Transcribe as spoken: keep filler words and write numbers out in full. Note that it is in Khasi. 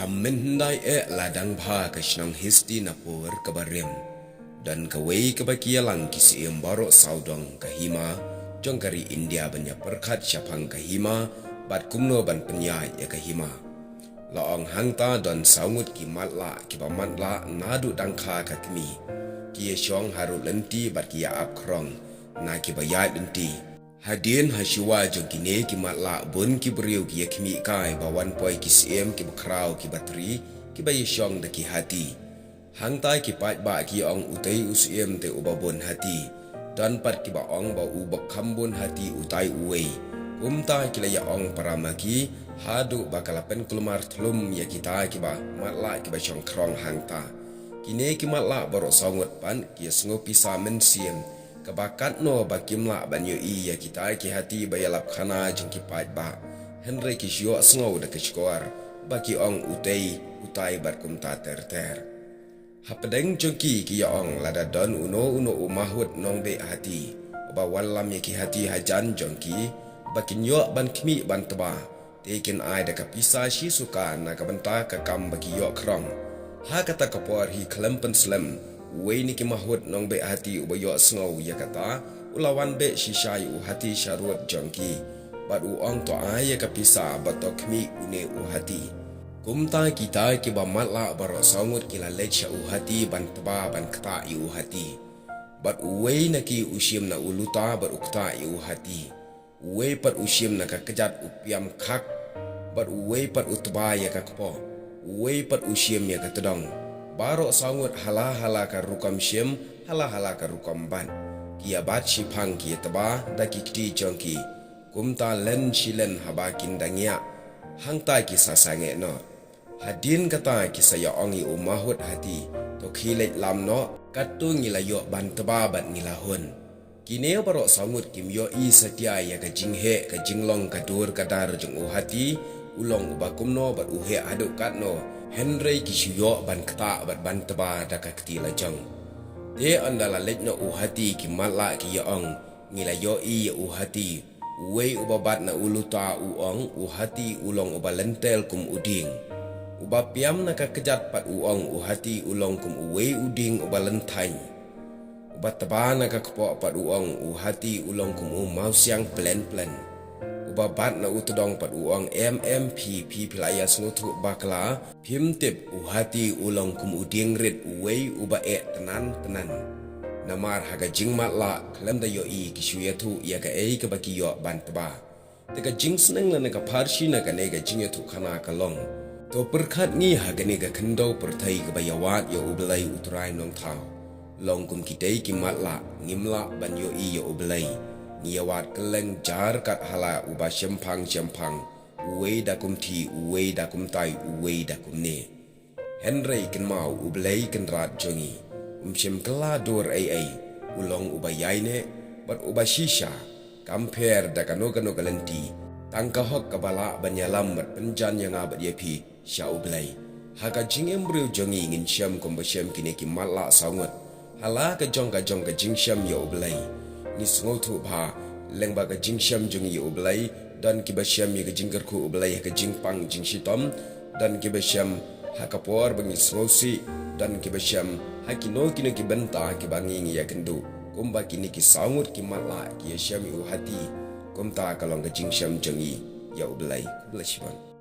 Ym mynhyndai eh la dang bha ka shnong Hastinapur kaba rim. Don kawei kaba ki ïalang ki syiem baroh sawdong ka hima jong ka ri India ban ïa pyrkhat shaphang ka hima bad kumno ban pynïaid ïa ka hima. La ong hangta don saw ngut ki matlah kiba matlah naduh dang kha ka kmie. Ki ïa shong harud lynti bad ki ïa ap khrong na kiba ïaid lynti. Hadien hashuwa jong kine ki matlah bun ki briew ki ïa khmih kai ba wan poi ki syiem kiba khraw kiba tri kiba ïa shong da ki hati. Hangta ki paidbah ki ong utei u syiem te uba bun hati. Don pat kiba ong ba uba kham bun hati utai uwei. Kumta ki la ïa ong para ma ki haduh ba ka la pynkulmar thlum ïa kita kiba matlah kiba shong khrong hangta. Kine ki matlah baroh saw ngut pat ki ïa sngew pisa mynsiem. Kaba katno ba kim lah ban ïohi ïa kita ki hati ba ïalap khana jong ki paidbah. Hynrei ki shu ïohsngew da ka shkor ba ki ong utei utai bad kumta ter ter. Hapdeng jong ki ki ïa ong lada don uno uno u mahut nongbeh hati uba wallam ïa ki hati hajan jong ki ba kin ïoh ban khmih ban tba. Te kin ai da ka pisa shi suka na ka bynta ka kam ba ki ïoh khrong. Ha kata ka por hi khlem pynslem, uwei na ki mahut nongbeh hati uba ïohsngew ïa kata u la wan beh shisha ïa u hati sharud jong ki. Bad u ong to ai ïa ka pisa bad to khmih une u hati. Kumta kita kiba matlah baroh saw ngut ki la leit sha u hati ban tba ban ktah ïa u hati. Bad uwei na ki u shim na u luta bad u ktah ïa u hati. Uwei pat u shim na ka kjat u piam khak. Bad uwei pat u tba ïa ka kpoh. Uwei pat u shim ïa ka tdong. Baroh saw ngut hala hala ka rukom shim, hala hala ka rukom bat. Ki ïa bat shiphang ki ïa tba da ki kti jong ki. Kumta len shi len haba kin da ngiah. Hangta ki sa sangeh noh. Hadien kata ki sa ïa ong ïa u mahut hati, to khie leit lam noh, katto ngi la ïoh ban tba bad ngi la hun. Kine baroh saw ngut kim ïohi satia ïa ka jingheh ka jinglong ka dur ka dar jong u hati, u long uba kumno bad u heh haduh katno, hynrei ki shu ïoh ban ktah bad ban tba da ka kti lajong. Te ynda la leit noh u hati ki matlah ki ïa ong, ngi la ïohi ïa u hati, uwei uba bat na u luta u ong, u hati u long uba lynter kum u dieng. Uba piam na ka kjat pat u ong, u hati u long kum uwei u dieng uba lynthaiñ. Uba tba na ka kpoh pat u ong, u hati u long kum u mawsiang plen plen. Uba bat na u tdong pat u ong, em em phi, phi phi la ïa sngewthuh bakla, phim tip u hati u long kum u dieng rit uwei uba eh tnan tnan. Namar ha ka jingmatlah khlem da ïohi ki shu ïathuh ïa kaei kaba ki ïoh ban tba. Te ka jingsneng lane ka pharshi na kane ka jingïathuh khana ka long, to pyrkhat ngi ha kane ka khyndew pyrthei kaba ïa wad ïa U Blei U Trai Nongthaw. Long kum kitei ki matlah, ngim lah ban ïohi ïa U Blei. Ngi ïa wad kylleng jar kat hala uba shemphang shemphang, uwei da kumthi, uwei da kumtai, uwei da kumne. Hynrei kynmaw, U Blei Kynrad jong ngi um shym kylla dur ei ei. U long uba ïaineh bad uba shisha. Kam pher da kano kano ka lynti. Tang ka hok kaba lah ban ïalam bad pynjan ïa nga bad ïa phi sha U Blei. Ha ka jingim briew jong ngi ngin shem kumba shem kine ki matlah saw ngut. Hala ka jong ka jong ka jingshem ïa U Blei. Ngi sngewthuh bha, lyngba ka jingshem jong ngi ïa U Blei, don kiba shem ïa ka jingkyrkhu U Blei ha ka jingpang jingshitom, don kiba shem ha ka por ba ngi sngewsih, don kiba shem ha kino kino ki bynta kiba ngi ngi ïakynduh. Kumba kine ki saw ngut ki matlah ki ïashem ïa u hati, kumta ka long ka jingshem jong ngi ïa U Blei. Khublei shibun.